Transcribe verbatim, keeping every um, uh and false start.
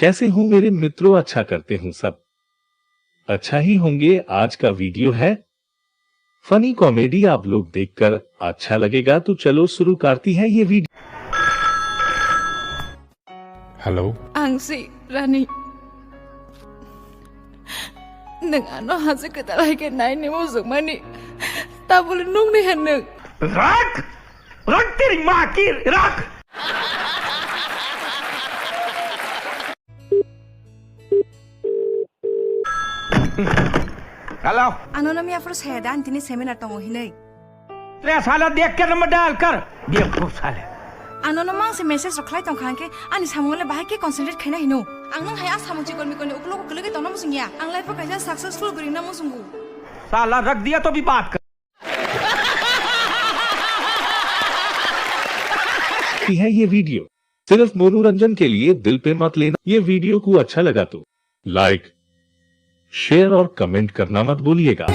कैसे हो मेरे मित्रों? अच्छा करते हूँ सब अच्छा ही होंगे। आज का वीडियो है फनी कॉमेडी, आप लोग देखकर अच्छा लगेगा। तो चलो शुरू करती है ये video. Hello. Ang si Rani. Nwng ano haje kwtal hai khe naini muchungmani. Tabole nungni hwn nwng. Rak! Rak teri ma ki rak! Hello. Ano no miya phuru saya da, ani tini seminar tongo hinwi. Tre sala dekh ke number dial kar. Bevkuf sale. Ano no mang se message rok khlai tong kha hwnkhe ani samung le bahai khe concentrate khaina hino. Ang nung hai a samung chikon mikon ni uklogo kwlwgwi tongna muchung ya. Ang life o kaisa successful bwrwi na muchungo. Sala rak diya to bhi baat kar. है ये वीडियो सिर्फ मनोरंजन के लिए, दिल पे मत लेना। ये वीडियो को अच्छा लगा तो लाइक, शेयर और कमेंट करना मत भूलिएगा।